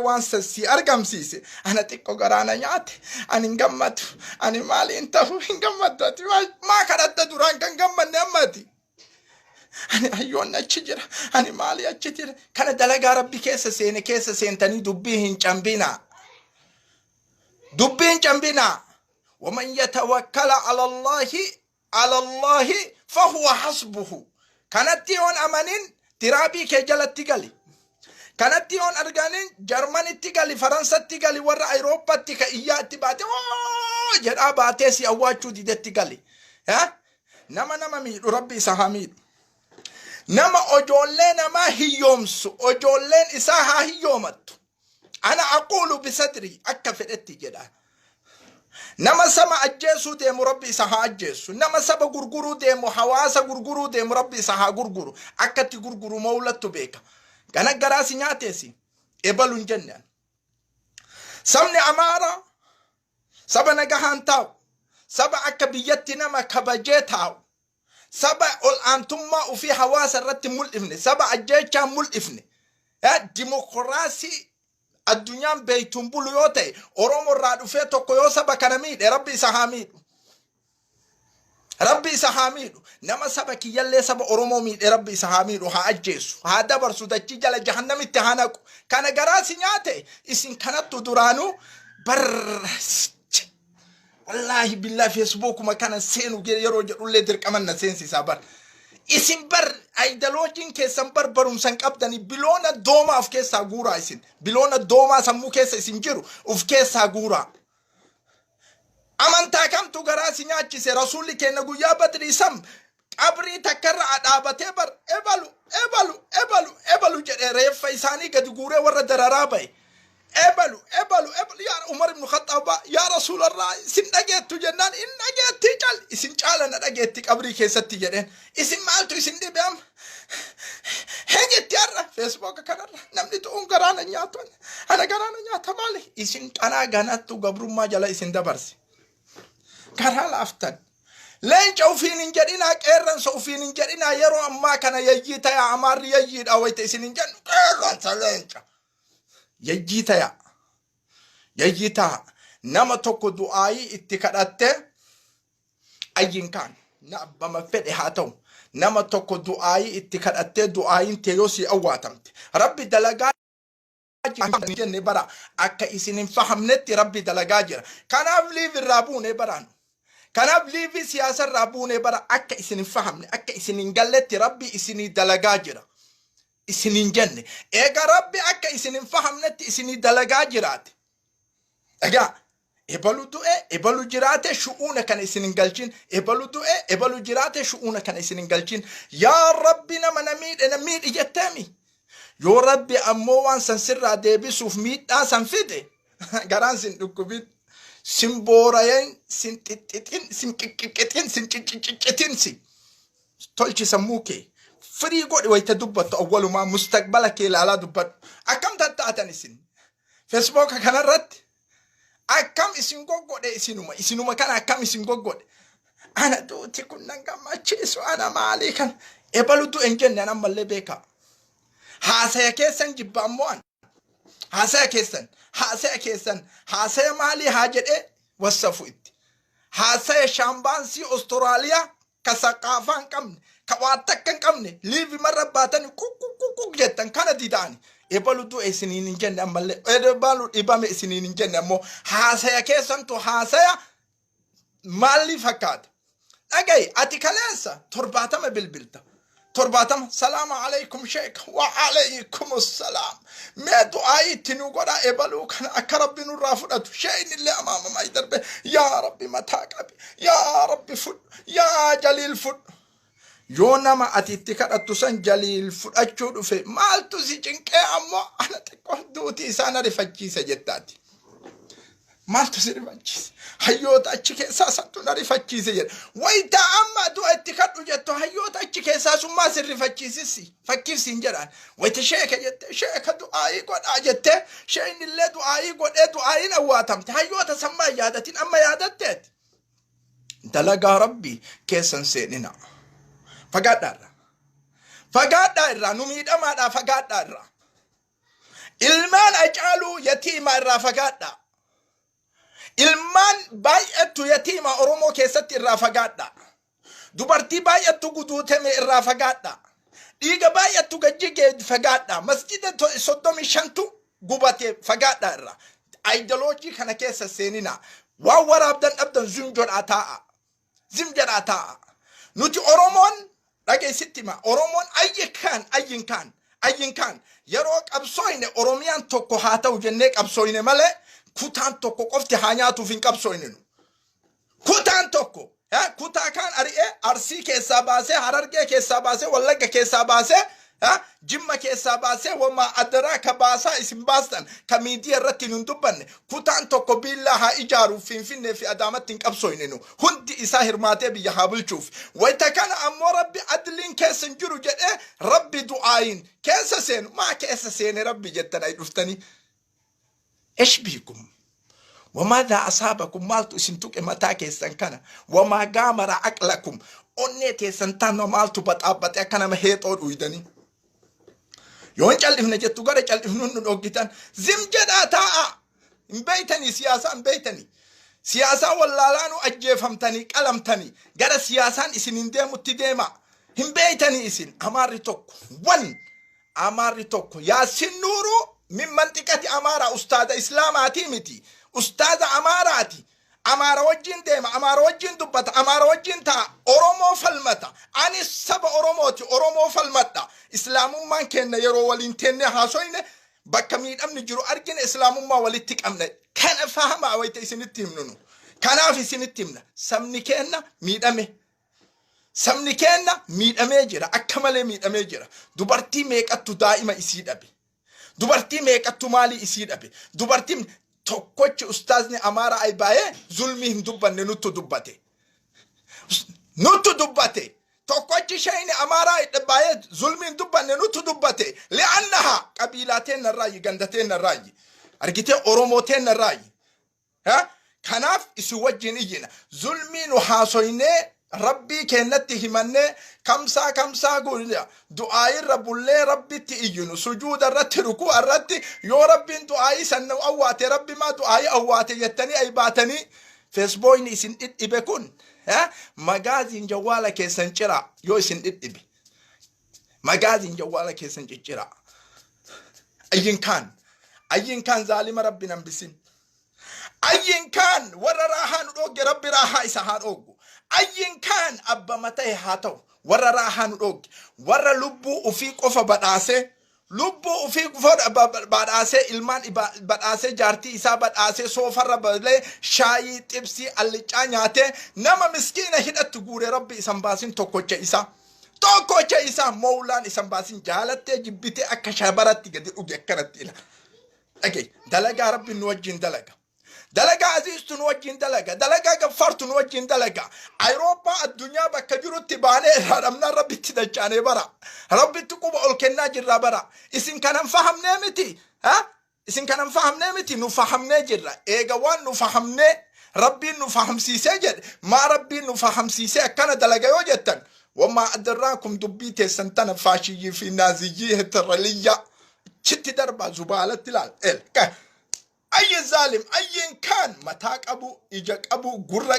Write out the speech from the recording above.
Waan san sii argamsiise ana xiqqo garaa na nyaate. Ani hin gammadu, ani maaliin ta'u hin gammaddu. Ati maa kadhatta duraan kan gammanne amma ati? Ani hayyoonni achi jira, ani maalii achi jira. Kana dalagaa Rabbi keessa seene keessa seentanii dubbii hin cambinaa, dubbii hin cambinaa. Waman yatawakkala ala Allaahi ala Allaahi fahuwa hasbuhu. Kanatti yoon amanin tiraabii kee jalatti gali. Kanatti yoon arganin Jarmanitti gali, Faransatti gali, warra Ayirooppatti ka iyyaa itti baate oo jedhaa baatee si awwaachuu didetti gali. Ha? Nama nama miidhu Rabbi isa haa miidhu. Nama ojoollee namaa hiyyoomsu ojoolleen isaa haa hiyyoomattu. Ana aquulu bisadrii akka fedhetti jedha. Nama saba ajjeesuu deemu Rabbi isa haa ajjeessu. Nama saba gurguruu deemu, hawaasa gurguruu deemu Rabbi isa haa gurguru. Akka itti gurguru mawlattu beeka. Gana garaa si nyaateesi. Ebalu hin jenne ani. Sabni Amaaraa saba nagahaan taa'u. Saba akka biyyatti nama kabajee taa'u. Saba ol aantummaa ofii hawaasa irratti mul'ifne. Saba ajjeechaa mul'ifne. Dimokiraasii addunyaan beektuun bulu yoo ta'e, Oromoo irraa dhufee tokko yoo saba kana miidhe, Rabbi isa haa miidhu. Rabbi isa haa miidhu. Nama saba kiyyallee, saba Oromoo miidhe, Rabbi isa haa miidhu, haa ajjeesu, haa dabarsu, dachii jala jahannamitti haa naqu. Kana garaa si nyaate isin kanattu duraanuu bar. Wallaahi billaa, Feesbuukuma kana seenu yeroo jedhullee dirqaman na seensisaa bar. Isin bar aayidaloojiin keessan bar barumsa hin qabdanii. Biloona doomaa of keessaa guuraa isin. Biloona doomaa sammuu keessa isin jiru of keessaa guuraa. Amantaa kamtu garaa si nyaachise? Rasuulli keenya guyyaa Badrii sam qabrii takkarra dhaabatee bar ebalu, ebalu, ebalu, ebalu jedhee reeffa isaanii gadi guuree warra dararaa bahe. Ebalu, ebalu, ebalu, yaa Umar ibn Khattaab, yaa Rasuulallah, isin dhageettu jennaan, in dhageetti cal isin caala na dhageetti qabrii keessatti jedheen. Isin maaltu isin dhibe amma? Heenyetti har'a Feesbuuka kanarra namni tu'uun garaa na nyaatu, ana garaa na nyaata maali? Isin qanaa ganattu gabrummaa jala isin dabarse. Garaa laaftan. Leenca ufiin hin jedhinaa, qeerransa ufiin hin jedhinaa. Yeroo ammaa kana yayyii tayaa. Amaarri yayyiidha wayita isin hin jennu, qeerransa, leenca. Yayyii tayaa. Yayyii taha. Nama tokko du'aayii itti kadhattee ayyin kaan na abbama fedhe haa ta'u. Nama tokko du'aayii itti kadhattee du'aayiin tee yoo sii awwaatamte. Rabbi dalagaa jenne bara akka isin hin fahamnetti Rabbi dalagaa jira. Kanaaf live irraa buune baraan. Kanaaf live siyaasa irraa buune bara. Akka isin hin fahamne, akka isin hin galletti Rabbi isinii dalagaa jira. Isin hin jenne. Eega Rabbi akka isin hin fahamnetti isinii dalagaa jiraate. Egaa ebalu du'e, ebalu jiraate, shu'uuna kana isin hin galchin. Ebalu du'e, ebalu jiraate, shu'uuna kana isin hin galchin. Yaa Rabbi, nama na miidhe na miidhi jetteemi. Yoo Rabbi ammoo waan san sirraa deebisuuf miidhaa san fide, garaan sin dhukkubin. Sin boorayen, sin xixxixin, sin qiqqixin, sin cicciccitin si. Tolchi sammuu kee. Firii godhi wayita dubbattu, awwalumaa mustaqbala kee ilaalaa dubbadhu. Akkam tattaatan isin? Feesbuuka kanarratti akkam isin goggodhe? Isinuma kana akkam isin goggodhe? Ana duuti kun nan gammachiisu, ana maalii kan ebalu du'e hin jenne an ammallee beekaa. Haasaya keessan jibba ammoo an. Haasaya keessan, haasaya keessan, haasaya maalii haa jedhee wassafu itti. Haasaya shaambaansii Ostiraaliyaa ka saqaafaa hin qabne, ka waa takka hin qabne, live marra baatanii kuk jettan kana dida'ani. Ebalu du'e isiniin hin jenne ammallee, ebalu dhibame isiniin hin jenne. Ammoo haasaya keessantu haasaya maalii fakkaata? Dhagayi, ati kaleessa 70 bilbilta. 70, "Salaama alaikum sheek." "Wa alaikum salaam. Mee du'aayii itti nu godha, ebaluu kana akka Rabbi nurraa fudhatu." Sheeyni illee amaamamaa darbe, "Yaa Rabbi mataa qabi, yaa Rabbi fudhu, yaa Jaliil fudhu." Yoo nama ati itti kadhattu san Jaliil fudhachuu dhufe, maaltu si cinqee? Ammoo ana xiqqoo duuti isaan arifachiise jettaati. Maaltu si rifachiise? Hayyoota achi keessaa santu na rifachiise jedha. Wayitaa amma du'a itti kadhu jettu, hayyoota achi keessaa sun maa si rifachiisissi? Fakkiif siin jedhaan. Wayita sheeka jette, sheeka du'aayii godhaa jettee, sheekni illee du'aayii godhee du'aayiin awwaatamte. Hayyoota sammaa hin yaadatin amma yaadatteeti. Dalagaa Rabbii keessan seenina. Fagaadhaa irraa. Fagaadhaa irraa, nu miidhamaadhaa fagaadhaa irraa. Ilmaan Acaaluu Yatiimaa irraa fagaadha. Ilmaan baay'attu yatiima Oromoo keessatti irraa fagaadha. Dubartii baay'attu guduutame irraa fagaadha. Dhiiga baay'attu gajjigee fagaadha. Masjida 35tu gubate, fagaadha irraa. Aayidoloojii kana keessa seenina. Waan waraabdan dhabdan, zum jedhaa taa'a. Zim jedhaa taa'a. Nuti Oromoon, dhageessitti hima. Oromoon ayyi kaan ayyin kaan ayyin kaan yeroo qabsooyne Oromiyaan tokko haa ta'u jennee qabsooyne malee kutaan tokko qofti haa nyaatuuf hin qabsooyne nu. Kutaan tokko kutaa kaan ari'ee, Arsii keessaa baasee, Harargee keessaa baasee, Wallagga keessaa baasee, Jimma keessaa baasee, wama adaraa ka baasaa isin baastan ka miidiyaa irratti hin dubbanne, kutaan tokko biillaa haa ijaaruuf Finfinnee fi Adaamatti hin qabsooyne nu. Hundi isaa hirmaatee biyya haa bulchuuf. Wayita kana ammoo Rabbi adliin keessa hin jiru jedhee Rabbi du'aayin keessa seenu maa keessa seene Rabbi jettan ay dhuftanii. إيش بيكم؟ وماذا أصابكم؟ Maaltu isin tuqe mataa keessan kana? وما غامر عقلكم؟ Onnee teessan tana maaltu baxaabbate akka nama heexoo dhuydanii? Yoo hin callifne jettu, gara callifnuun nu dhoggitan. Zim jedhaa taa'a. Hin beeytanii siyaasaa, hin beeytanii. Siyaasaa wallaalaanu ajjeefamtanii qalamtanii, gara siyaasaan isin hin deemutti deema. Hin beeytanii isin. Amaarri tokko wan Amaarri tokko Yaasin Nuuruu min manxiqati Amaaraa, ustaada Islaamaatii miti. Ustaada Amaaraati. Amaara wajjin deema, Amaara wajjin dubbata, Amaara wajjin ta'a, Oromoo falmata. Ani saba Oromooti, Oromoo falmadha. Islaamummaan kenna yeroo waliin teennee haasoyne, bakka miidhamni jiru argine, Islaamummaa walitti qabna. Kana fahamaa wayita isinitti himnu nu. Kanaaf isinitti himna. Sabni keenna miidhame. Sabni keenna miidhamee jira. Akka malee miidhamee jira. Dubartii meeqattu daa'ima isii dhabe? Dubartii meeqattu maalii isii dhabe? Dubartiin tokkochi ustaazni Amaaraa ay baay'ee zulmii hin dubbanne, nuttu dubbate. Nuttu dubbate. Tokkochi shayni Amaaraa baay'ee zulmii hin dubbanne, nuttu dubbate. لأنها qabiilaa teennarraayi, ganda teennarraayi. Argitee, Oromoo teennarraayi. Kanaaf isin wajjin iyyina. Zulmii nu haasoynee Rabbii keennatti himannee, kamsaa kamsaa guyyaa du'aayirra bullee Rabbitti iyyinu, sujuuda irratti, rukuu irratti, yoo Rabbiin du'aayii san nu awwaate, Rabbi maa du'aayii awwaate jettanii ay baatanii feesbooyni isin dhidhibe kun, magaaziin jawwaala keessan ciraa. Yoo isin dhidhibe magaaziin jawwaala keessan cicciraa. Ayyin kaan ayyin kaan zaalima Rabbi hambisin. Ayyin kaan warra raahaa nu dhoogge Rabbi raahaa isa haa dhooggu. Ayyin kaan abbama ta'e haa ta'u, warra raahaa nu dhoogge, warra lubbuu ufii qofa badhaasee, lubbuu ufii qofa badhaasee, ilmaan badhaasee, jaartii isaa badhaasee, soofarra balee shaayii xibsii allicaa nyaatee nama miskiina hidhattu guure, Rabbi isan baasin tokkocha isaa. Tokkocha isaa mowlaan isan baasin. Jaalattee jibbitee akka shabaratti gadi dhuge akkanatti ila. Dhagay, dalagaa Rabbi nu wajjin dalaga. Dalagaa Aziiztu nu wajjin dalaga. Dalagaa Gaffaartu nu wajjin dalaga. Ayirooppaa addunyaa bakka jirutti baanee irraa dhabnaan Rabbitti dachaanee bara. Rabbitti quba ol kennaa jirra bara. Isin kanan fahamnee miti. Ha? Isin kanan fahamnee miti, nu fahamnee jirra. Eega waan nu fahamnee Rabbiin nu fahamsiisee jedhe, maa Rabbiin nu fahamsiisee akkana dalaga yoo jettan, وما أدراكم, dubbii teessan tana faashiyyii fi naaziyyii heteraliyyaa chitti darba zubaalatti ilaal. El أي ظالم أي كان mataa qabu, ija qabu, gurra.